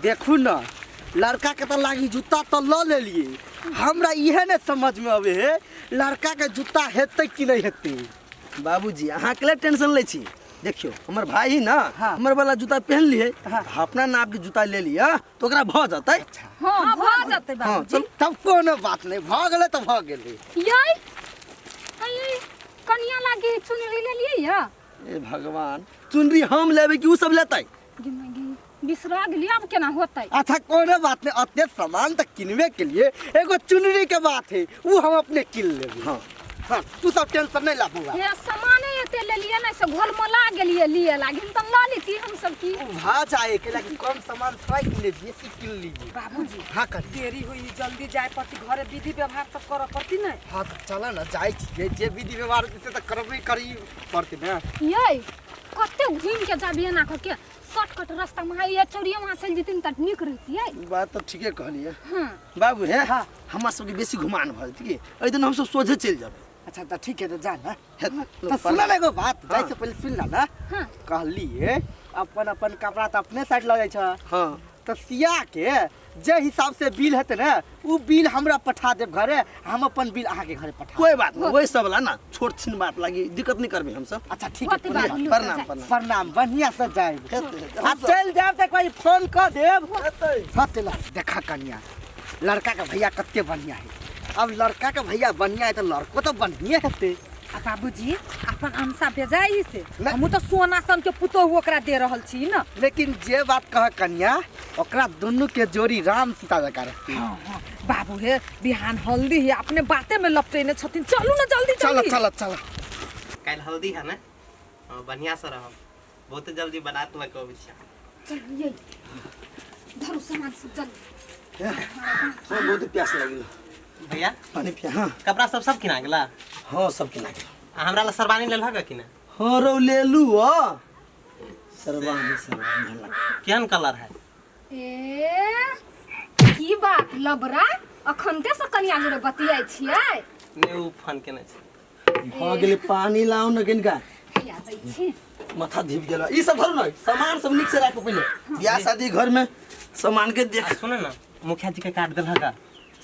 देखू न लड़का के तो लागी जूता तो ल लेलिए हमरा इहे ने समझ में अबे है लड़का के जूता हेतै कि नहीं हेतै बाबूजी अहाँ के टेंशन लै छी देखियौ हमर भाई ही ना हाँ। हमर वाला जूता पहन लिए हाँ। अपना नाप के जूता ले लिया तो ओकरा भऽ जेतै हाँ भऽ जेतै हाँ बाबूजी चल तब कोनो बात नहीं भऽ गेलै तऽ भऽ गेलै यै अये कनिया लागी चुनरी लेलियै या ए भगवान चुनरी हम लेबै कि उ सब लेतै गे माय गे बिसरा गेलियै आब केना होतै अच्छा कोनो बात नहीं अते सामान तऽ किनबे के लिए एगो चुनरी के बात है वो हम अपने किन लेबै हाँ हाँ तू सब टेंशन नहीं ला बउआ हे सामाने एते लेलियै ने से घोल मला गेलियै लिए लागी हम तऽ लऽ लेती हम सब की भा जाए के लेकिन कम सामान थोड़ा किने बेसी किन लीजिए बाबूजी हाँ कर देरी होई जल्दी जाए पड़ती घरे विधि व्यवहार सब करऽ पड़ती ने हाँ तो चला ना जाए छियै जे विधि व्यवहार होतै से तऽ करबे करी पड़तै ने यै कते घूमि के जाबी एना कऽ के शॉर्टकट रास्ता में ये चौड़िया वहाँ चलि जेथिन तऽ नीक रहतियै ई बात तऽ ठीके कहलियै हाँ बाबू हे हमरा सबके बेसी घुमान भऽ जेतै की एहि दिन हमसब सोझे चलि जेबै अच्छा तऽ ठीक है तऽ जा ना हे, तऽ सुन ना एगो बात जाइ से पहिले सुन ला ना हाँ। कहलिए अपन अपन कपड़ा तऽ अपने साइड लऽ जाइ छ हाँ तऽ सिया के जे हिसाब से बिल हेतै ने उ बिल हमरा पठा देब घरे हम अपन बिल अहाँके घरे पठा कोई बात नहीं वही सब ला ना छोट छिन बात लागी दिक्कत नहीं करबे हमसब अच्छा ठीक है होतै बाबू, लू तऽ प्रणाम जाय। प्रणाम प्रणाम बढ़िया से जायब हेतै, हेतै। आ चलि जायब तऽ एक बार फोन कऽ देब हेतै। हाँ चल देखा कनिया लड़का के भैया कते बढ़िया है अब लड़का के भैया बढ़िया है तो लड़को तो बढ़िया हेतै आ बाबूजी अपन अंशा भेजाई से नहीं। हमहूँ तऽ सोना सन के पुतोहु ओकरा दे रहल छी ने लेकिन जे बात कह कनिया ओकरा दुनू के जोड़ी राम सीता जकाँ रहती हाँ हाँ बाबू हे बिहान हल्दी है अपने बाते में लपटेने छथिन चलू ना जल्दी चलो जल्दी चलो चलो काल्हि हल्दी है ने हाँ, बढ़िआँ से रहब बहुते जल्दी बारात लऽ कऽ अबै छी चल यै धरू सामान सब जल्दी हाँ बहुत प्यास लगी भैया पानी पिया हाँ कपड़ा सब सब किना गेला हाँ सब किना गेल आ हमरा ला सरवानी लेलहक कि ना हाँ रौ लेलू आ सरवानी सरवानी हल्ला केहन कलर है ए की बात लबरा अखनते से कनिया जोरे बतियाइ छियै नहि ओ फोन केने छै भऽ गेलै पानी लाउ ने कनिका हैया दै छी माथा धीप गेल ई सब धरू ने सामान सब नीक से राखू पहिले बियाह शादी घर में सामान के देख आ सुन ने मुखिया जी के काट देलहक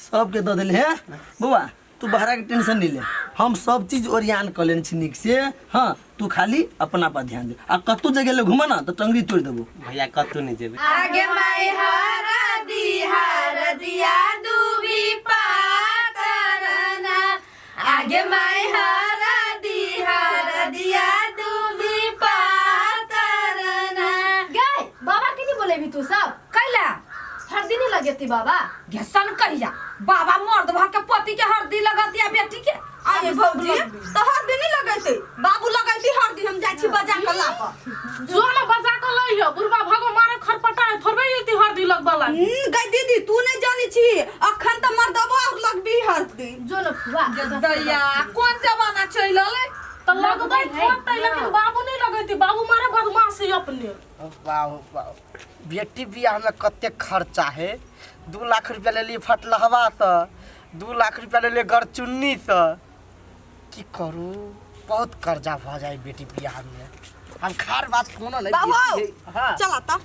सबके दऽ देले हे बौआ तू बहरा के टेंशन नहीं ले हम सब चीज ओरियान कऽ लेने छी नीक से हाँ तू खाली अपना पर ध्यान दे आ कतौ जगह ले घूम ना तो टंगरी तोड़ देबो भैया कतौ नहीं जेबै आगे माई हरा दिहार दिया दुबी पातरना आगे माई हरा दिहार दिया दुबी पातरना गै बाबा के नहीं बोलेबी तू सब कैला हरदी नहीं लगेती बाबा घसन कहिया बाबा मर्द भऽ के पति के हरदी लगतिया बेटी के आये भौजी तो हरदी नहीं लगैते बाबू लगैती हरदी हम जाइ छी बजा के लाबऽ जो ना बजा के लइहो बुढ़बा भगो मारे खरपटा है थोड़बे एती हरदी लगबा लागी गै दीदी तू नहीं जानी छी अखन तऽ मर्दबो और लगबी हरदी जो न फुआ दैया कोन जमाना चलि अलै त लगबै थोड़तै लेकिन बाबू नहीं लगैती बाबू मारे बदमाशी अपने वाह वाह बेटी बियाह में कते खर्चा है 2 लाख रुपया लेलिए फटलहवा से 2 लाख रुपया लेलिए गरचुन्नी से की करू बहुत कर्जा भऽ जाए बेटी बियाह में हम खार बात कोनो नहीं बाबू हाँ चला त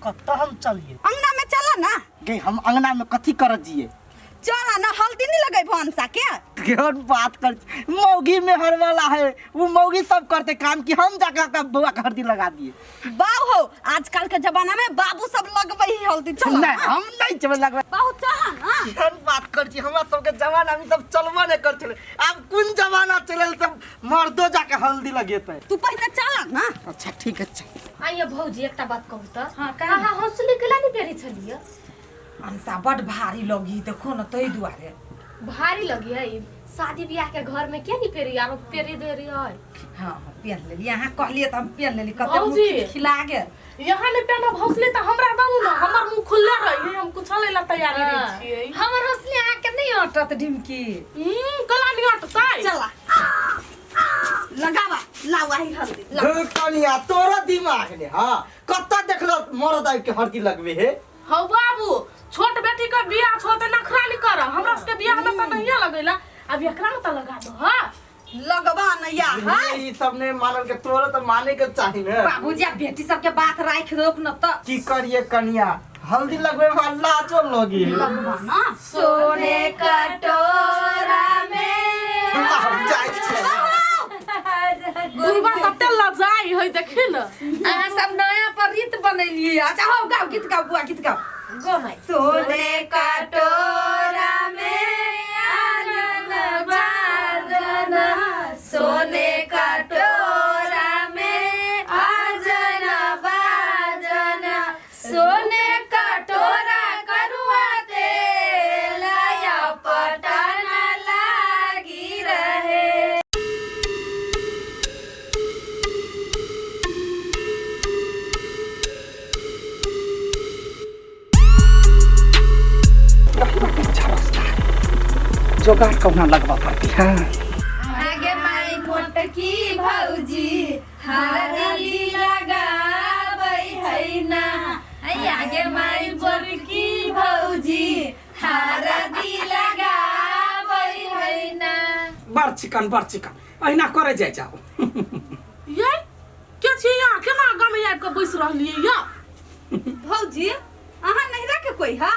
कतऽ हम चलिए अंगना में चला ना गे हम अंगना में कथी करत जिए चला ना हल्दी नहीं लगैबो अंशा के केहन बात कर मौगी में हर वाला है वो मौगी सब करते काम कि हम जाकर का बउआ के हल्दी लगा दिए बाऊ हो आजकल के जमाना में बाबू सब लगबै ही हल्दी चला नहीं हम नहीं चबे लगबै बाबू चला ना केहन बात कर छी हमरा सबके जमाना में सब चलबो नहीं कर छलै आब कोन जमाना चलल सब मर्दो जाके हल्दी लगेतै तू पहले चला ना अच्छा ठीक है अच्छा आइए भौजी एकटा बात कहू तऽ हाँ, कह ना। अहाँ हौसली केला नहि पेरै छलियै अंशा बड भारी लगी देखो न ताहि दुआरे भारी लगी है ई। शादी ब्याह के घर में किया नहीं पेरी आरो पेरी दे रही है हाँ हाँ पेन लेली अहाँ कहलिए तऽ हम पेन लेली कते भौजी। मुँह खिला गेल यहाँ नहीं पहना भौसले त हमरा दू ना हमर मुंह खुल्ला रही हम कुछ ले ला तैयारी रही छियै हमर हौसले अहाँके नहि अटत ढिमकी कला नहीं अटतै चला लगावा लावा ही हल्दी गो कनिया तोरा दिमाग ने हाँ कत्ता देखलो मरद आबि के हल्दी लगबे हे हौ बाबू छोट बेटी के बियाह छो त नखरा नहीं कर हमरा सबके बियाह में त नहिए लगैला अब एकरा में त लगा दो हां लगबा न या है ई सब नहीं मानल के तोरा तो माने के चाही ने। बाबूजी आ बेटी सबके बात राखि दो न त की करिए कनिया, हल्दी लगबे में लाजो लगी। लगबा ना सोने कटोरा में जाइ छियै। बुढ़बा कते लजाई है देखी न। अहाँ सब नया पर रीत बनेलियै। अच्छा हौ गाओ गीत गाओ बुआ गीत गाओ। गो माई। सोने कटोरा में आनन बाजन, सोने कटोरा में आजन बाजन, सोने कटोरा करुआ तेल या पटन लागी रहे। जोगाड़ कहुना लगवा पड़ती है। आगे माई मोटकी भौजी हरदी लगाबै है ना, आगे माई बड़की भौजी हरदी लगाबै है ना। बड़ चिकन बड़ चिकन अहिना करे जाय जाओ। ये के छी यहाँ केना आगा में आबि के बैस रहलियै या? भौजी अहाँ नहीं रखे कोई हा?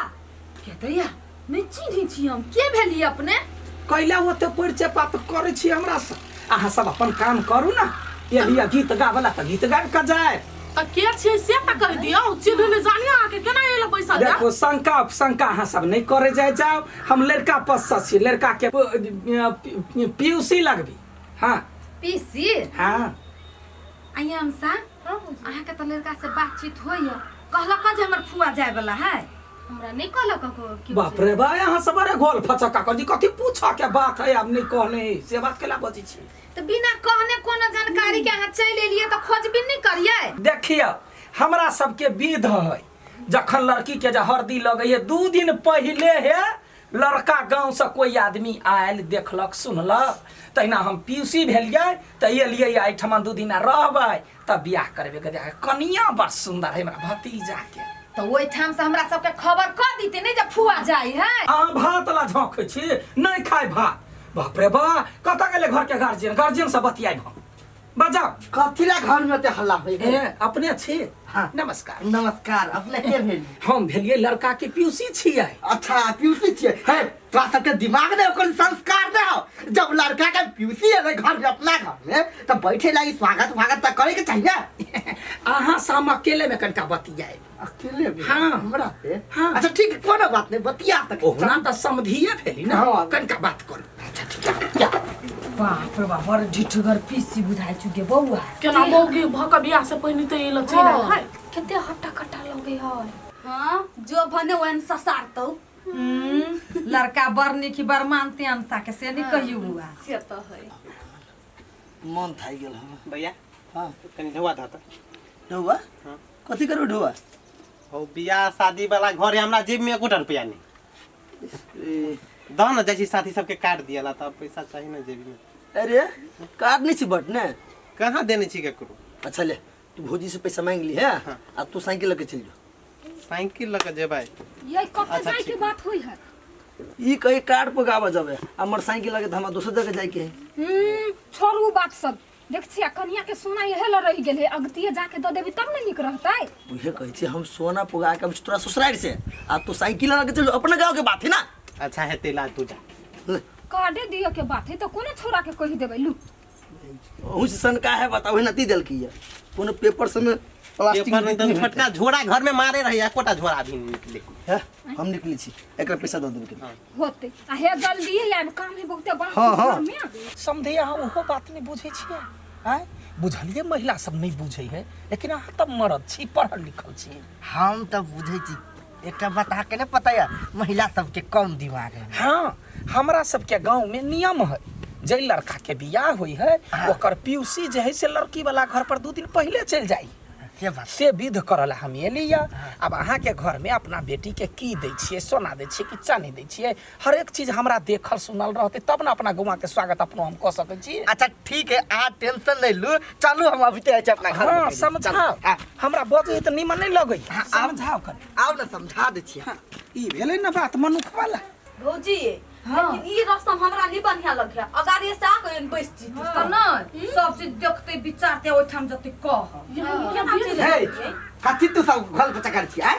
के दैया नहीं चिन्है छी हम, के भेलियै अपने? कैला ओते परिचय पात करै छी हमरा से? अहाँ सब अपन काम करू ना। एलिया गीत गावला तऽ गीत गाबि कऽ जाय। तऽ के छियै से तऽ कहि दियौ, चिन्ह नहि जानियो अहाँके केना एलो बैसल जा? देखो शंका उपशंका अहाँ सब नहीं करे जाय जाओ। हम लड़का पस छी, लड़का के पीयूसी लगबी। हाँ पीसी? हाँ। आइया हमसा अहाँके तऽ लड़का से बातचीत होइया, कहलक जे हमर फुआ जाय वाला है? हमरा नहीं कहलक कको। बाप रे बा, यहाँ सब अरे गोल फचका कर जी, कथी पूछा के बात है? आब नहीं कहने से बात केला बजै छी? तऽ बिना कहने कोनो जानकारी के अहाँ चलि एलियै तऽ खोजबीन नहीं करियै? देखियौ हमरा सबके विध है, जखन लड़की के जे हरदी लगै है 2 दिन पहिले है लड़का गाँव से कोई आदमी आयल देखलक सुनलक। तहिना हम पीयूसी भेलियै तऽ एलियै एहिठमा 2 दिना रहबै तब बियाह करबे के। देख कनिया बड़ सुंदर है हमरा भतीजा के। तऽ ओहिठाम से हमरा सबके खबर कऽ दीते नहीं जे फुआ जाय है? अहाँ भात ला झोंकै छी नहीं खाय भात। बाप रे बा, कतऽ गेलै घर के गार्जियन? गार्जियन से बतियाइ हम बजाओ। कथी ला घर में ओते हल्ला होइ ए अपने छी? हाँ। नमस्कार। नमस्कार। अपने के भेलियै? हम भेलियै लड़का के पीयूसी छियै। अच्छा पीयूसी छियै। हे तोरा सबके दिमाग नहीं ओकर संस्कार नहीं हो। जब लड़का के पीयूसी है घर में अपना घर में तो बैठे लागी स्वागत स्वागत तो करे के चाहिए। अहाँ से हम अकेले में कनिका बतियाए। अकेले में? हाँ। हमरा से? हाँ। अच्छा ठीक है, कोनो बात नहीं बतिया तक। ओहुना तऽ समधिए भेली ना। हाँ। कनिका बात करू। अच्छा ठीक है क्या? बाप रे बाप, बड़ ढिठगर पीसी बुझाइ छु गे बौआ। केना मौगी भऽ के बियाह से पहिने तऽ एलो चलि आयल है। कते हट्टा कट्टा लगे है। हाँ जो भने ओहन ससारतौ। लड़का बड़ नीक बड़ मानते अनसा के से नहीं कहियो बौआ। से तऽ है। मन थाकि गेल हम। भैया हाँ कनि ढौआ धऽ तऽ। ढौआ? हाँ। कथी करबै ढौआ? हौ बियाह शादी वाला घर है, हमरा जेब में एकोटा रुपया नहीं। दऽ न जाइ छी साथी सबके कार्ड दियला तऽ पैसा चाही न जेबी में। अरे कार्ड नहीं छी बटने? कहाँ देने छी ककरो। अच्छा ले तू भौजी से पैसा मांग ली है हाँ। आ तू साइकिल लके चल जो। साइकिल लके जेबै? ये कतऽ अच्छा, जाय के ठीक। बात होई है? ई कही कार्ड पर गाबऽ जबे आ मोटरसाइकिल लगे तऽ हमरा दोसर जगह जाइके है। छोड़ू बात सब। देख छियै कनिया के सोना इहे ल रहि गेल है, अगतिये जाके दऽ देबी तब ने नीक रहतै। उहे कहै छी हम सोना पुगा के हम तोरा ससुरारि से आ तू साइकिल लके चल जो, अपना गाँव के बात है ना। अच्छा हेतै ला तू जा। कार्डे दिअ के बात है तऽ कोनो छोरा के कहि देबै लू। ओहू से सनका है बताओ ना दी देलकी है कोनो पेपर सब में प्लास्टिक पेपर नहीं तऽ छोटका झोरा घर में मारे रही, एकोटा झोरा भी नहीं निकले। है हम निकली छी एकरा पैसा दऽ देबै के। होतै आ हे जल्दी आब काम है बहुते बात। हाँ, हाँ। में समझे अहाँ ओहो बात नहीं बुझै छियै? आँय बुझलियै महिला सब नहीं बुझै है, लेकिन अहाँ तऽ मरद छी पढ़ल लिखल छी। हम तऽ बुझै छी एकटा बात अहाँके नहि पता यऽ, महिला सबके कम दिमाग है। हाँ हमरा सबके गाँव में नियम है, जे लड़का के बियाह होइ है ओकर पीयूसी जे है से लड़की वाला घर पर 2 दिन पहिले चलि जाइ। से बात से विध करल हम एली। अब अहाँ के घर में अपना बेटी के की दै छियै, सोना दै छियै कि चानी दै छियै, हर एक चीज हमरा देखल सुनल रहतै तब ने अपना गौआ के स्वागत अपनो हम कऽ सकै छी। अच्छा ठीक है अहाँ टेंशन नहीं लू, चलू हम अभी तऽ अपना घर। हाँ समझाओ, हमरा बजै तऽ नीमन नहीं लगै। समझाओ कनि। आउ ने समझा दै छियै। ई भेलै ने बात मनुख वाला। भौजी लेकिन ई रसम हमरा नहीं बढ़िया लगे अगाड़ी से आके बैस जीती तऽ नहि सब चीज देखते विचारते ओहिठाम जते कह केना चीज हे कथी तू सब घर पर चकर छी आय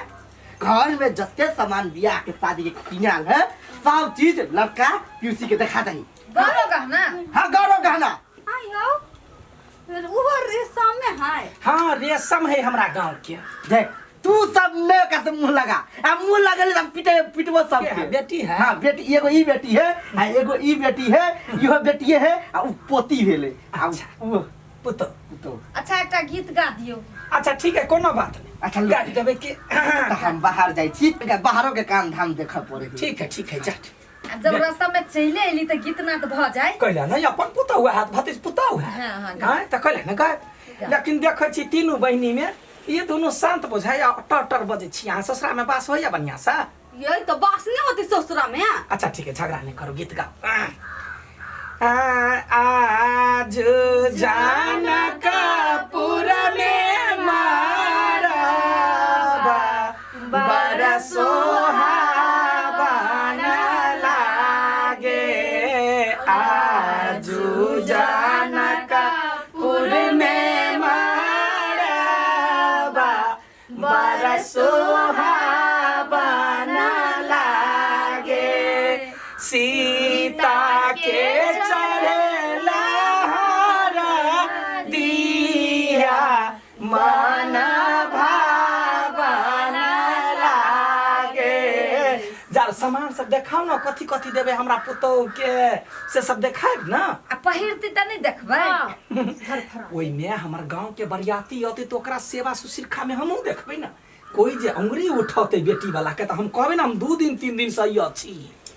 घर में जते सामान बियाह के शादी के किनाल है सब चीज लड़का पीयूसी के दिखा दही गौरव गहना हाँ गौरव गहना आयो उहो रेशम में है हाँ रेशम है हमरा गांव के देख तू सब ने का मुंह लगा आ मुंह लगल हम पिटे पिटबो सब के है, बेटी है? हाँ बेटी एगो ई बेटी है आ एगो ई बेटी है इहो बेटिए है आ उ पोती भेले आ उ पुतो पुतो अच्छा एकटा गीत गा दियौ अच्छा ठीक है कोनो बात नहीं अच्छा, लो। गाड़ी देबै के तऽ हम बाहर जाइ छी तनिका बाहरो के काम धाम देखऽ पड़े है। ठीक है ठीक है जा आ जब रसम में चले एली तऽ गीत नाद भऽ जाय कैला नहीं अपन पुतहु है भतीज पुतहु है हाँ, हाँ, हाँ तऽ कैला ने गाय लेकिन देखै छी तीनू बहिनी में ये दोनों शांत बुझाइ आ टर टर बजै छी अहाँ ससुरा में बास होइया बढ़िया से ये तो बास नहीं होती ससुरा में अच्छा ठीक है झगड़ा नहीं करो गीत गाओ आज जानकपुर में मारबा बड़ा सोहावन लागे आज जानकपुर में मारबा बड़ा सोहावन लागे सीता के चढ़ला हरा दिया मन भावन लागे जार सामान सब देखाउ न कथी कथी देबै हमरा पुतोह के से सब देखायब न आ पहिरती तऽ नहि देखबै ओहिमे हमर गांव के बरियाती अतै तऽ ओकरा सेवा सुश्रूषा में हमहूँ देखबै ने कोई जे अंगुरी उठौतै बेटी वाला के तऽ हम कहबै ने हम 2 दिन 3 दिन से अछि।